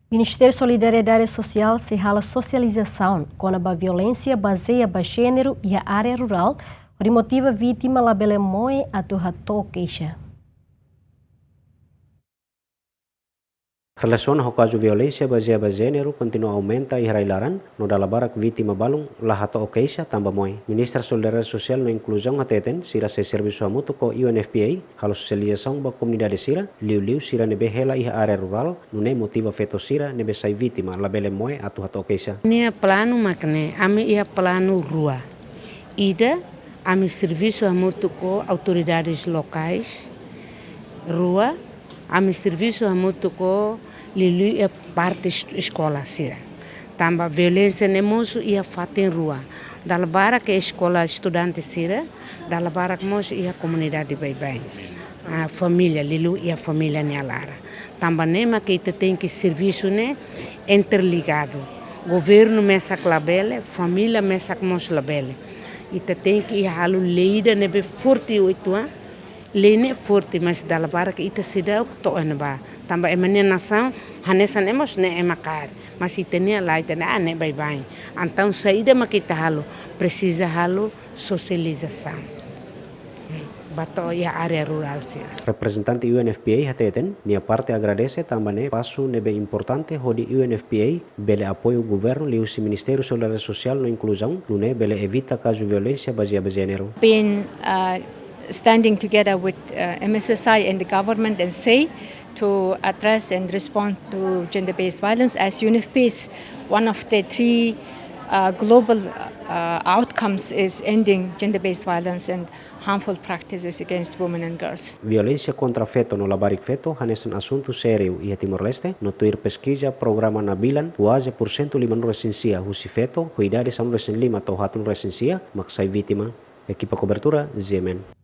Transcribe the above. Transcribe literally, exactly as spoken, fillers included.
Ministériu Solidariedade Sosiál sei halo sosializasaun kona-ba violénsia bazeia ba jéneru iha área rurál, hodi motiva vítima labele moe atu hato'o keixa. Relasiona ho kazu violénsia bazeia ba jéneru kontinua aumenta iha rai-laran, no dala barak vítima balun la hato'o keixa tanba moe. Ministra Solidariedade Sosiál no Inkluzaun hateten, sira sei servisu hamutuk ho U N F P A, halo sosializasaun ba komunidade sira, liuliu sira ne'ebé hela iha área rurál, nune'e motiva feto sira ne'ebé sai vítima labele moe atu hato'o keixa. Nia planu mak ne'e, ami iha planu rua. Ida, ami servisu hamutuk ho autoridades lokais. Rua, ami servisu hamutuk ho liuliu iha parte es-, eskola sira. Tanba violénsia ne'e mosu iha fatin rua. Dala barak iha eskola estudante sira, dala barak mós iha komunidade baibain. Ah, família, liuliu iha família nia laran. Tanba ne'e mak ita tenke servisu ne'e interligadu. Governu mesak labele, família mesak mós labele. Ita tenke iha halo lei ida ne'ebé forte uitoan, lei ne'e forte, mas dala barak ita seidauk to'o iha ne'ebá. Tanba ema nia nasaun, hanesan ema mós ne'e ema kaer. Mas ita-nia lae, ita-nia, ah, ne'e baibain. Entaun saida mak ita halo, presiza halo sosializasaun. Hmm, ba to'o iha área rurál sira. Reprezentante U N F P A hateten, nia parte agradese tanba ne'e pasu ne'ebé importante hodi U N F P A bele apoiu governu liuhusi Ministériu Solidariedade Sosiál no Inkluzaun, nune'e bele evita kazu violénsia bazeia ba jéneru. Been, uh, standing together with, uh, M S S I and the government and say to address and respond to gender-based violence, as U N F P A is one of the three, uh, global, uh, outcomes is ending gender-based violence and harmful practices against women and girls. Violénsia kontra feto no labarik feto hanesan asuntu sériu iha Timor-Leste, no tuir peskiza programa Nabilan, kuaze pursentu lima-nulu resin sia husi feto ho idade sanulu resin lima to'o haatnulu resin sia mak sai vítima. Ekipa kobertura, G M N.